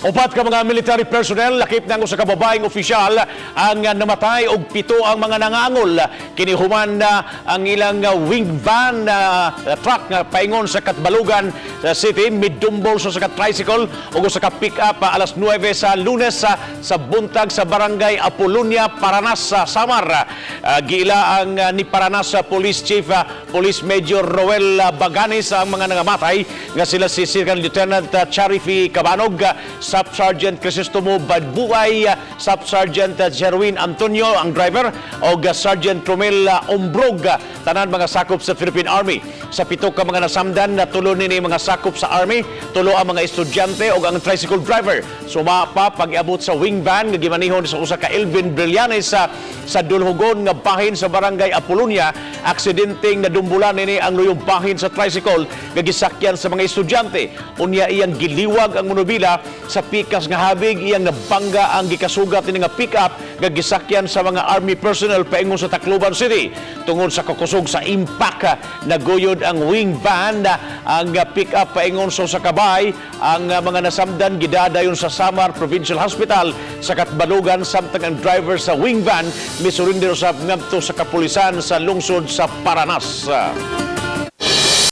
Upat ka mga military personnel lakip ng usa ka babaeng opisyal ang namatay og pito ang mga nangangol. Kini human ang ilang wing van truck nga paingon sa Katbalugan sa City midumbol sa usa ka tricycle ug usa ka pick-up alas 9 sa Lunes sa buntag sa Barangay Apolonia, Paranas sa Samar. Giila ang ni Paranas sa Police Chief Police Major Roel Baganis ang mga nangamatay nga sila si Second Lieutenant Charifi Cabanog, Staff Sergeant Crisostomo Badbuay, Staff Sergeant Jerwin Antonio ang driver og Sergeant Romel Ombrog, tanan mga sakop sa Philippine Army. Sa pito ka mga nasamdan na tulo nini mga sakop sa Army, tulo ang mga estudyante ug ang tricycle driver. Suma pa pag-abot sa wing van nga gimanihon sa usa ka Elvin Brillanes sa dulhugon nga bahin sa Barangay Apolonia, aksidenteng nadumbulan nini ang luyong bahin sa tricycle nga gisakyan sa mga estudyante. Unya iyang giliwag ang monobila sa pikas nga habig, iyang nabangga ang gikasugat ini nga pick-up nga gisakyan sa mga army personnel paingon sa Tacloban City. Tungod sa kakusog sa impact, naguyod ang wing van ang pick-up paingon sa usa ka balay. Ang mga nasamdan gidadayon sa Samar Provincial Hospital sa Katbalugan, samtang ang driver sa wing van misurrender usab ngadto sa kapulisan sa lungsod sa Paranas.